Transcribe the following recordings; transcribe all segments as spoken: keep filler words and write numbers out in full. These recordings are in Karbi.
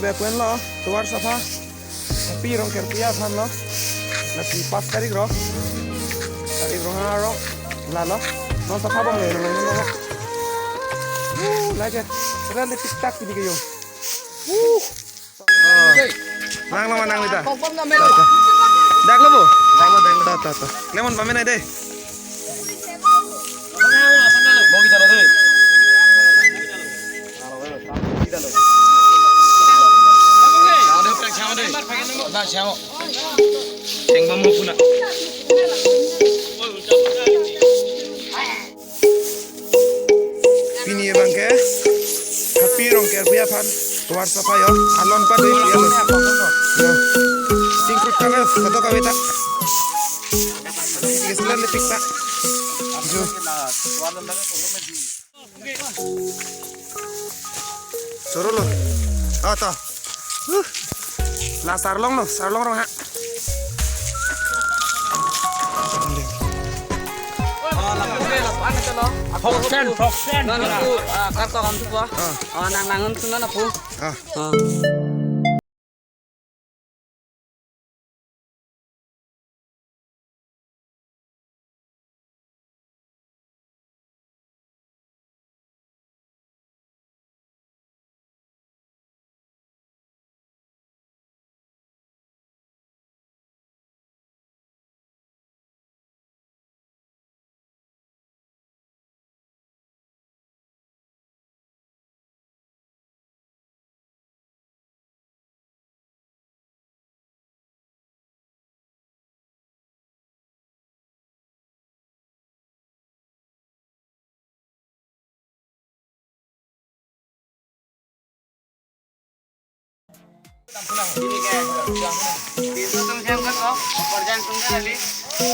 Be pen lo, tovar sapha. Happy Rongkerpi aphan lo. Lasi pas tarik ro. Tarik ro ha ro. Lalo. Non sapha bang le, non, non, non. Wuh, lagi. Keren deh, tik tak ini kayo. Wuh. Oh. Nang lo ma nang nita. Kokbom na melo. Dak lo bo. Dak lo, dak lo. Ta, ta, ta. Lemon pamen ai deh. Mau kita lo deh. Pini abang ke Happy Rongkerpi aphan tovar sapha yo, alon pa dei yo. Yo. Singkrut kave, sado kave ta. Keselan lepik ta. Jo. Choro lo. Ah, ta. Uh. La sarlong lo, sarlong rong ha. Thoksen, thoksen. Non pu, ah, kar ko kam tu pa. Ah. Ah, nang nang tu non pu. Ah. Ah.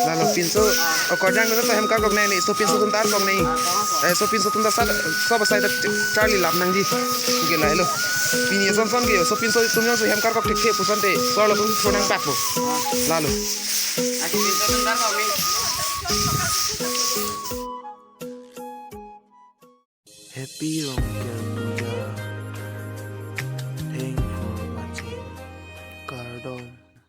Lalo pinso, okorjang dolo to hem karkok nangji, laso pinso atum ta arkok nangji. Eh, laso pinso atum ta sat, sob asai ta charli lap nangji. Oke, lahelo. Pini son son ke yo, laso pinso atum jongsi hem karkok thekthe pu asonte, sor lo atum thur nangpak po. Lalo. Happy Rongkerpi